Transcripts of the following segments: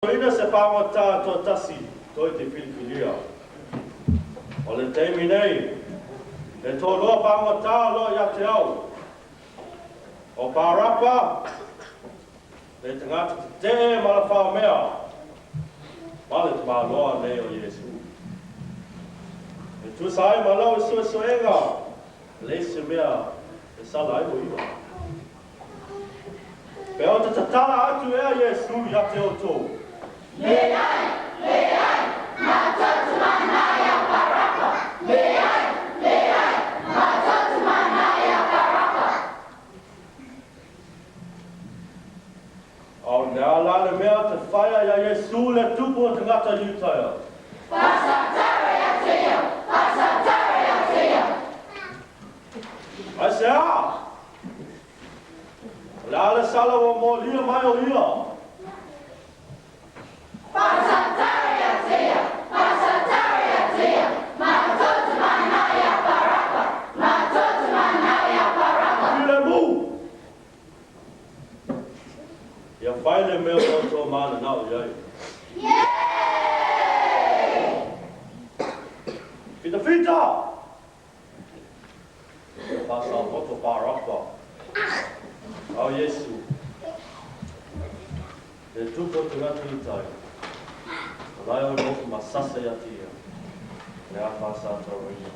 Ina se pagota toatasi toe te filifilia. O le taimi nei, e toalua pagota o lo o ia te au. O Parapa, le tagata tetee ma lafaomea, ma le tamaloa nei o Iesu. E tusa ai ma lau suesuega, e leai se mea e sala ai o ia. Pe ou te tatala atu ea Iesu ia te outou? Leai, leai, matou te manao ia Parapa! Leai, leai, matou te manao ia Parapa! A o le a la le mea te faia ia Iesu le tupu o tagata Iutaia? Faasatara ia te ia! Faasatara ia te ia! Aisea? O le a le sala ua molia mai o ia? Faasatara ia te ia! Faasatara ia te ia! Matou te manao ia Parapa! Matou te manao ia Parapa! Filemu! Ia fai le mea ua outou mananao i ai. Fitafita! Ia faasaopoto Parapa. A o Iesu, le tupu o tagata Iutaia, o la e o nofo ma sasa ia te ia, o le a faasatauaina.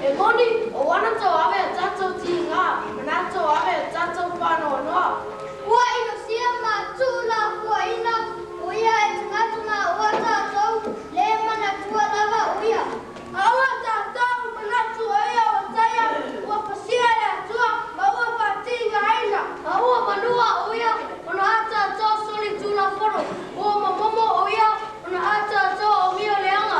E moni, o ua na tou ave i a tatou tiga ma na tou ave i a tatou faanoanoa. Ua inosia ma tuulafoaina o ia e tagata ma ua tatou le manatua lava o ia. Aua tatou manatu o ia ua taia, ua pasia e le Atua ma ua faatigaina. A ua manua o ia ona a tatou solitulafono, ua momomo o ia ona a tatou amio leaga.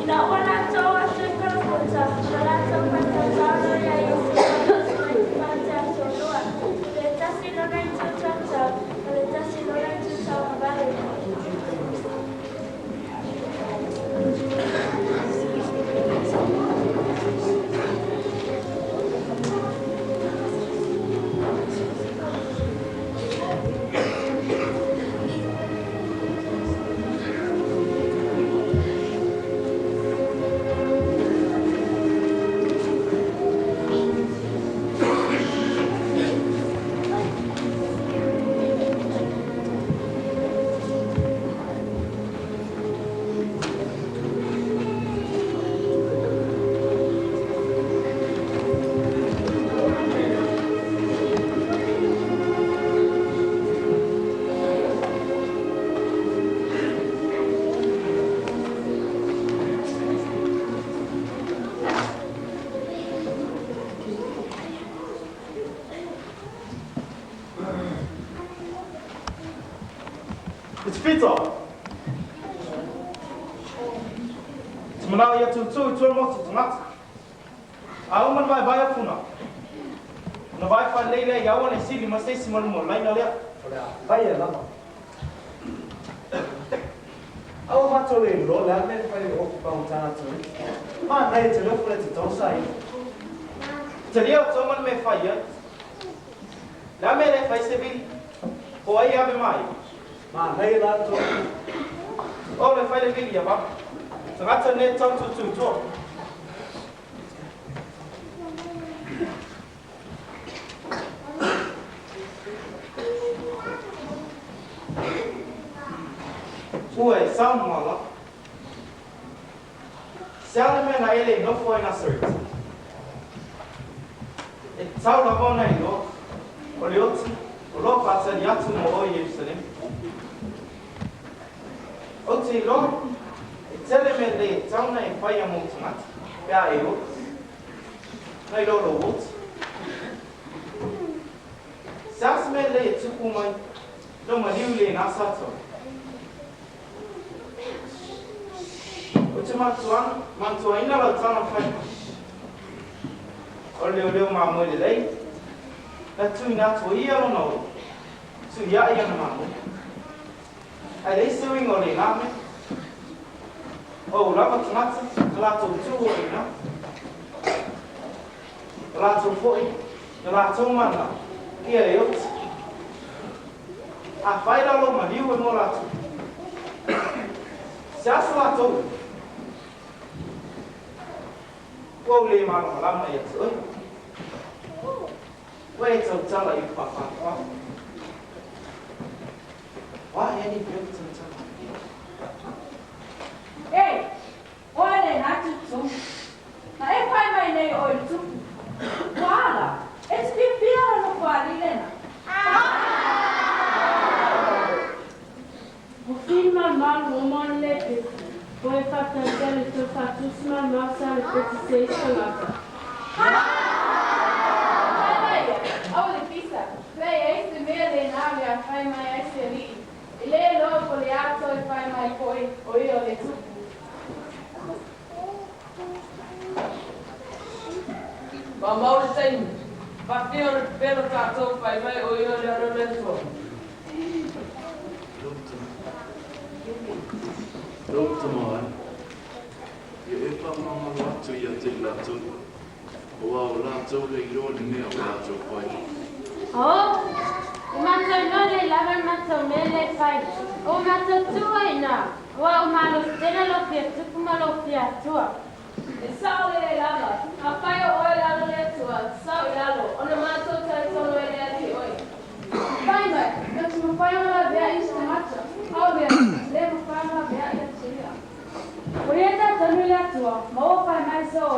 Ina ua latou aso i Kolokota, ua latou faatautalo ia Iesu ma le ma le atoaloa, i le tasi lona itu tatau, ma le tasi lona itu tauagavale. It's Fita! Te manao ia tūtū i tua motu tagata. A uma na vaevae a Puna. Ona vae faalelei lea i aua nei sili ma se isi ma luma o le laina lea. O le a fai e lava. A ua matou le iloa le a le mea e fai le ofu pagota atu ai. Manaia te leo fale te tausa ai. Talia o tau ma le mea e fai ai. Le a mea le fai se vili? Po ai e ave mai? Manaia la tou. O le fai le vili ia vava. Tagata ne tau tutu toa. Ua e sao moala. Se a le mea na ele i nofo ai Nasareti? E tatau lava ona iloa, o le oti, o lo o faatali atu mo oe i Ierusalema. Ou te iloa, e tele mea lelei e tatau ona e faia mou tagata, pe a e oti, nai lo lou oti. Se a se mea lelei e tupu mai, lou maliu i lena sa tau. Ou te manatuaina lau tala fai mai. O le leoleo mamoe lelei, na tuuina atu e ia lona ola, tuiaʻi ana mamoe. Ae leai se uiga o lena mea. O ou lava tagata na latou tu o ina. O latou foi, na latou mana, ia e oti. Afai la lou maliu e mo latou. Se a se latou? Ua ou le malamalama ia te oe. Ua e tautala i upu a faatoaga. O a ea nei mea ua tautala ai? E, oe lena tūtū. Na e fai mai nei oe i le tupu. Ua a la, e te fiafia la nofoalii lena. O fili malumalu o mo le pefu, po e faatalia le tou faatusi malumalu sa le peti se isi tagata. Fai mai ia, aua le pisa, plei ai se mea lena mea fai mai ai se alii, e le iloa po le a toe fai mai foi o ia o le tupu. Maumau le taimi, faafia ona pepelo tatou fai mai o ia o le alo o le Atua. Lou tama ai, ia e faamagalo atu ia te i latou, auā o latou le iloa le mea o latou fai. Oh, ua matou iloa lelei lava le matou mea lea e fai. Ua matou tua i ina, aua ua malosi tele lou fia tupu ma lou fia atua. E sao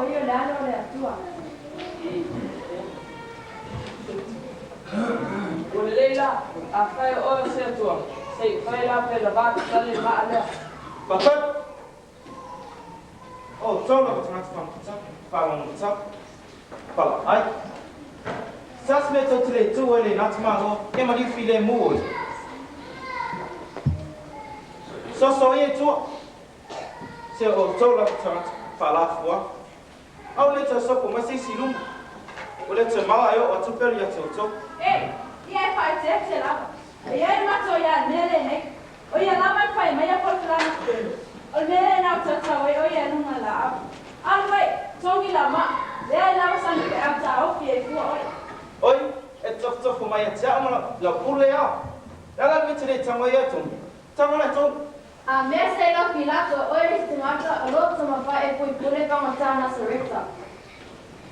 o ia o le Ana o le Atua. Ua lelei la, afai o oe o se Atua, se i fai la pe lavā tatala le maa lea. Faatali. O outou lava tagata fagogota, faalogogata, palaai. Se a se mea tou te le tu ai le inati malo, ia maliu filemu oe. Soso ia i tua. Se o outou lava tagata faalafua. Aua ne i toe sopo mai se isi i luma. Ua le toe mala e oo atu pelu ia te outou. E, ia e faaeteete lava. E i ai le matou ia le mea lenei. O ia lava e fai mai a folafolaga pelu. O le mea lena o tautau ai o ia i luga laau. Alu e, togi lau maa. Leai lava sana feau taofi e fua oe. Oi, e tofotofo mai ia te au ma lau pule ao. Le a la le mea e te le tago ai ia tonu? Tago la tonu. A mea se iloa Pilato, o oe le isi tagata o lo taumafai e puipule pagota Nasareta.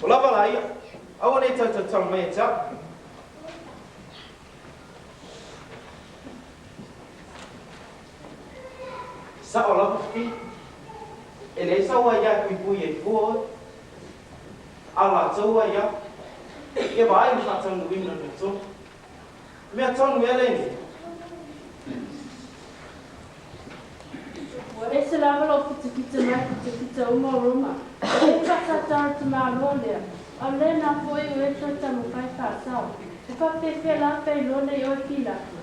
Ua lava la ia, aua ne i toe tautala mai ia te au. Sao lava fi, e leai sau aia e puipui ai fua oe, a o latou aia, ia vaai le faataunuuina o le mea tonu. Mea tonu ea lenei? Ua ese lava lou fitafita mai fitafita uma o Roma. E le faatatau i te Malo lea, a o lena foi ua e toe taumafai faasao. E faapefea la pe iloa nei oe Pilato?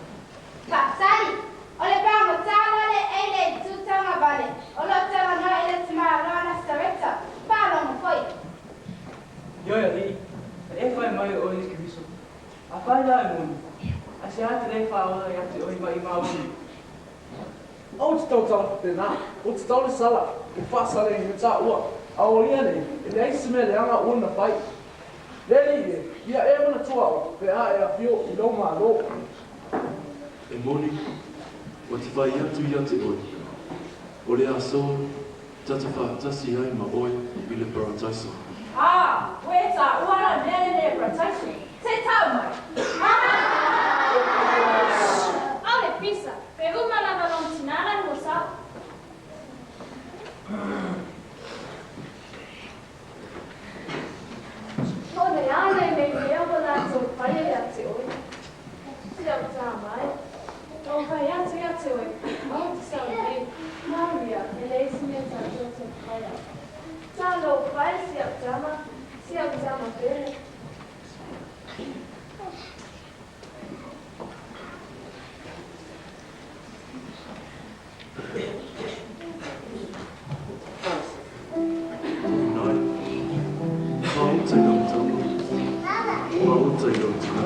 Faatali, O le pagota loa le e i le itu taugavale o lo o talanoa i le tamaloa Nasareta, faalogo foi. Ioe alii, e e fai mai o oe le Keriso. Afai la e moni, aisea te le faaola ia te oe maʻimau nei? Aua e te tautala faapena, ua tatau le sala e faasaleina taua, a o ia nei, e leai se mea leaga ua na fai. Le Alii e, ia e manatua au pe a e afio i lou Malo. E moni, ua te fai atu ia te oe, o le aso tata faatasi ai ma oe i le Parataiso. A, ua e taua la mea lenei e Parataiso, se i tau mai. Ao le pisa, pe uma lava lona tina la lua sao. O le a lenei mea ua latou faia ia te oe? Si au tama e, o fai atu ia te oe, aua te sau nei, Maria, e leai se mea tatou te faia. Talofa e si au tama, si au tama pele. Nai, Maota i lau tama, maota i lou tina.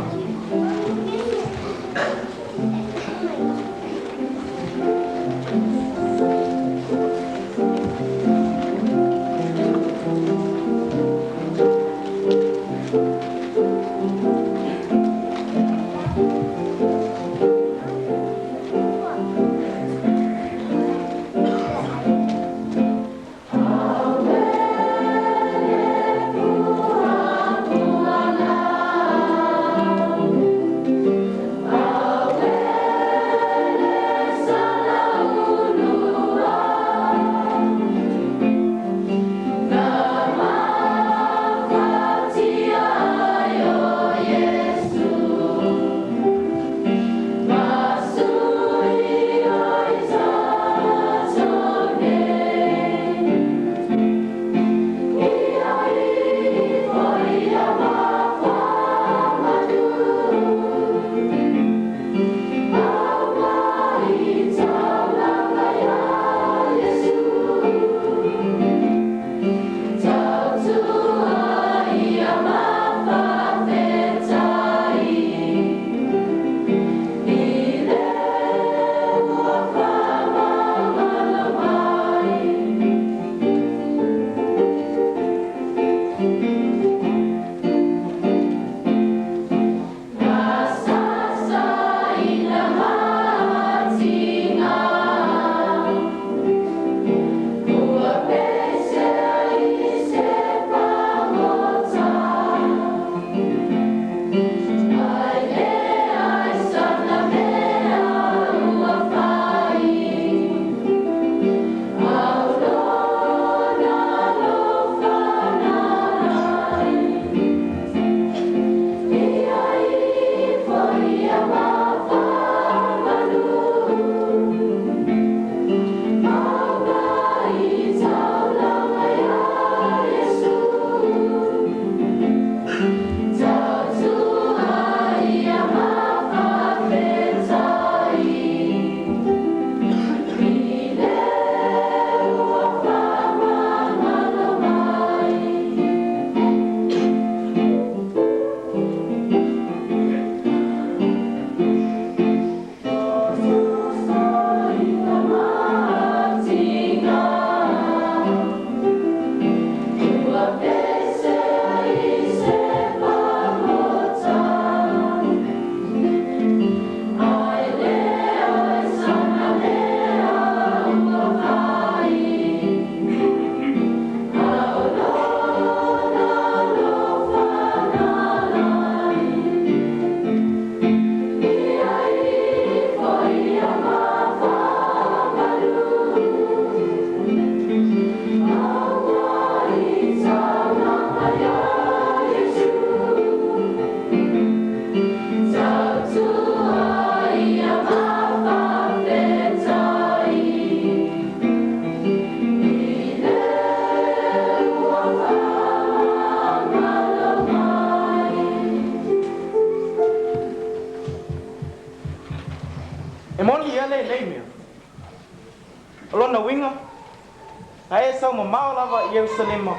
Ierusalema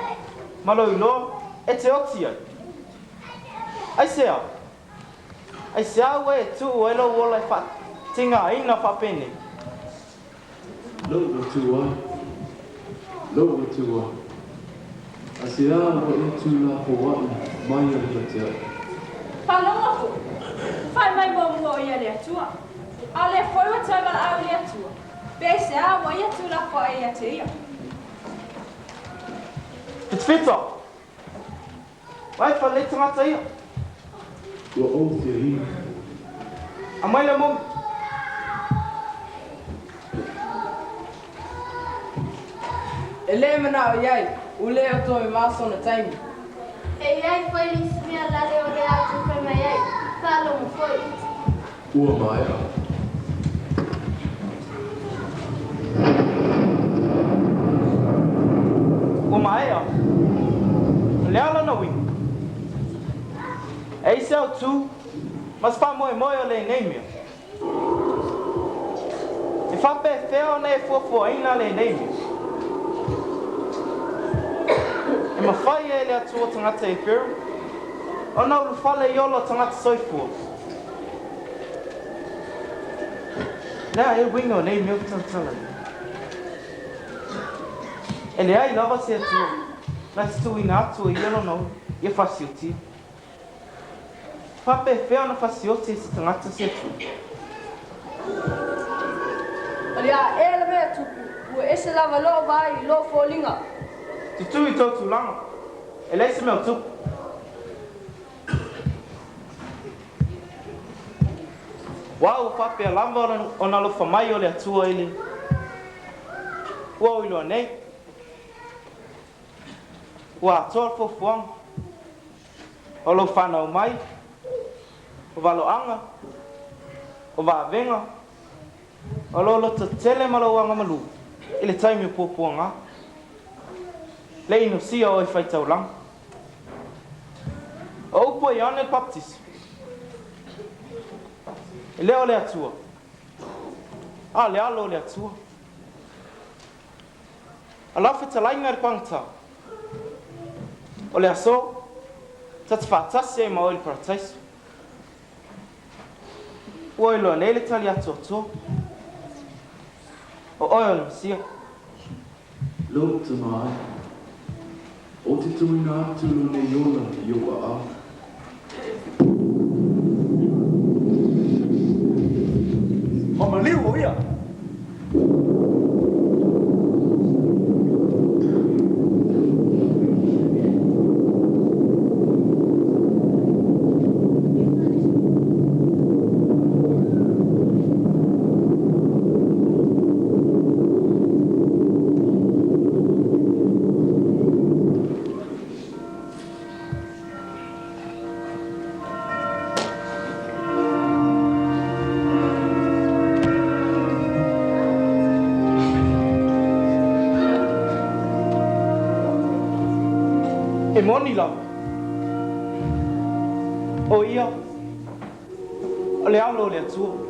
ma lou iloa e te oti ai. Aisea? Aisea ua e tuu ai lou ola e faatigaina faapenei? Lou Atua e, lou Atua, aisea ua e tuulafoai mai ai ia te au? Faalogo foi, ua fai mai muamua o ia le Atua, a o lea foi ua toe valaau i le Atua, pe aisea ua ia tuulafoai ai ia te ia? Fitafita! Ua e faalelei tagata ia. Ua ou fiaina. Aumai le momi. E le manao i ai, ua le o toe mamao sona taimi. E i ai foi le isi mea lale o lea atu fai mai ai, faalogo foi. Ua maea. Ua maea. O le a lona uiga? E i ai se autū ma se faamoemoe o lenei mea. E faapefea ona e fuafuaina lenei mea? E mafai e le Atua tagata Heperu ona ulufale i ola o tagata soifua. O le a ea uiga o nei mea ua talatala ai? E leai lava se Atua na te tuuina atu e ia lona ola ia fasiotia. Faapefea ona fasioti e se tagata se Atua? O le a ea le mea tupu, ua ese lava lou vaai i lou foliga. Tutū i tou tulaga, e leai se mea o tupu. Aua ua faapea lava ona alofa mai o le Atua i le ua ou iloa nei, ua atoa le fuafuaga o lou fanau mai, o valoaga, o vavega, o lou loto tele ma lou agamalu i le taimi o puapuaga, le inosia o oe faitaulaga. O upu a Ioane le Papatiso, E le o le Atua, a o le Alo o le Atua. O lau fetalaiga i le pagota, o le aso, ta te faatasi ai ma oe i le Parataiso. Ua iloa nei le tali atoatoa, o oe o le Mesia. Lou tama ai. Ou te tuuina atu lou nei ola i ou aao. O maliu o ia. E moni lava, o ia o le Alo o le Atua.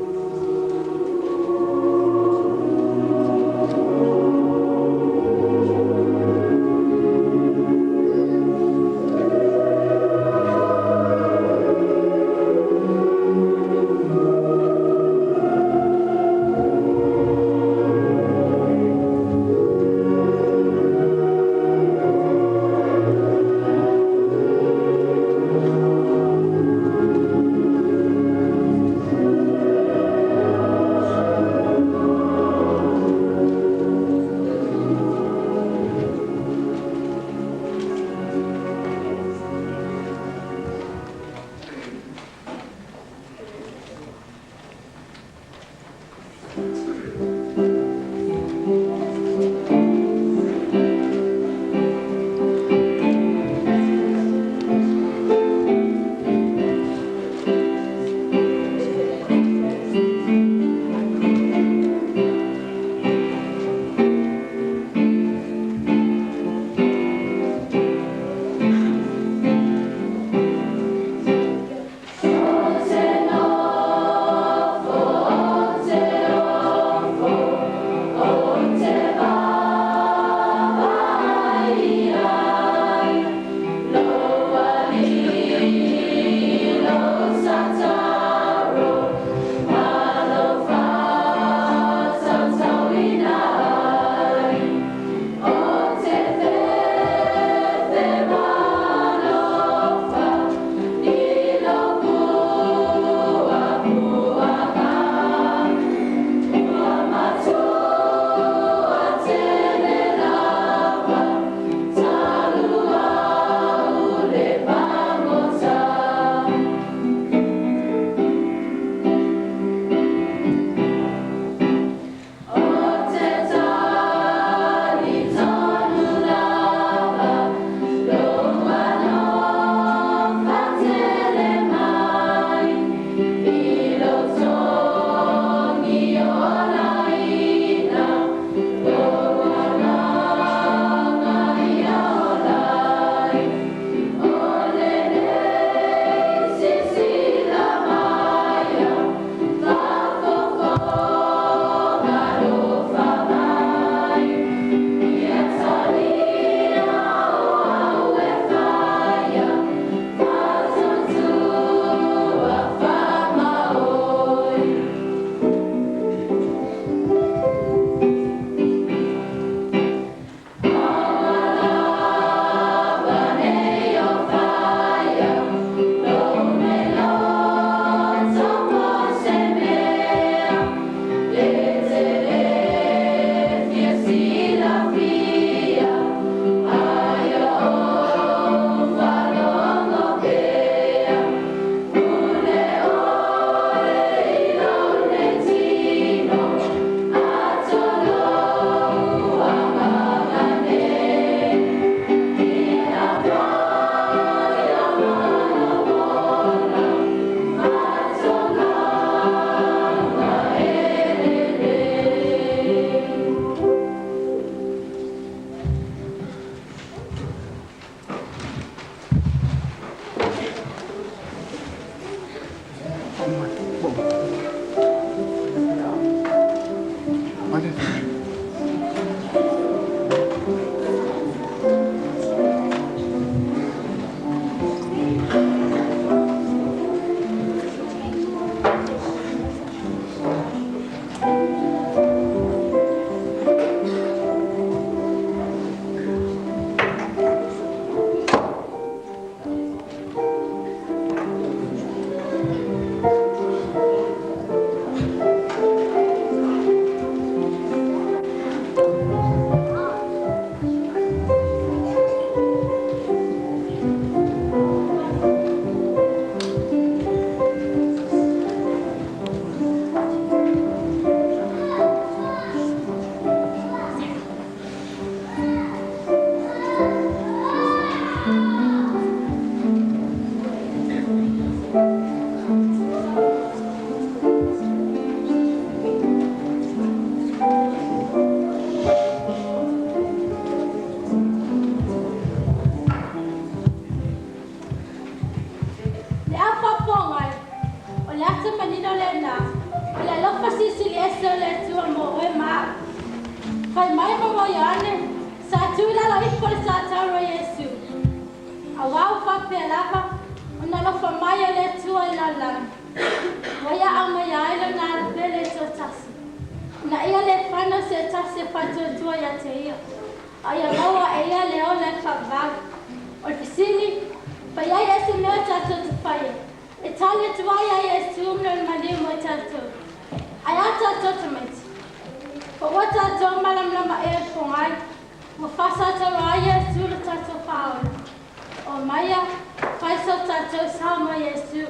alofa silisili ese o le Atua mo oe ma a'u. Fai mai ma mo Ioane, sa tu i lalo ifo le satauro o Iesu. Auā ua faapea lava, ona alofa mai o le Atua i le lalolagi, ua ia aumaia ai Lona Ala pele e toatasi, ina ia le fanau se tasi e faatuatua ia te Ia, a ia maua e ia le ola e faavavau. O le fesili, Fai ai ea se mea tatou te faia e tali atu ai ia Iesu ma Lona maliu mo i tatou? Ae a tatou tamaiti? Po ua tatou malamalama ea i le pogai ua faasatauro ai Iesu lo tatou Faaola? O maia, fai so tatou sao mo Iesu.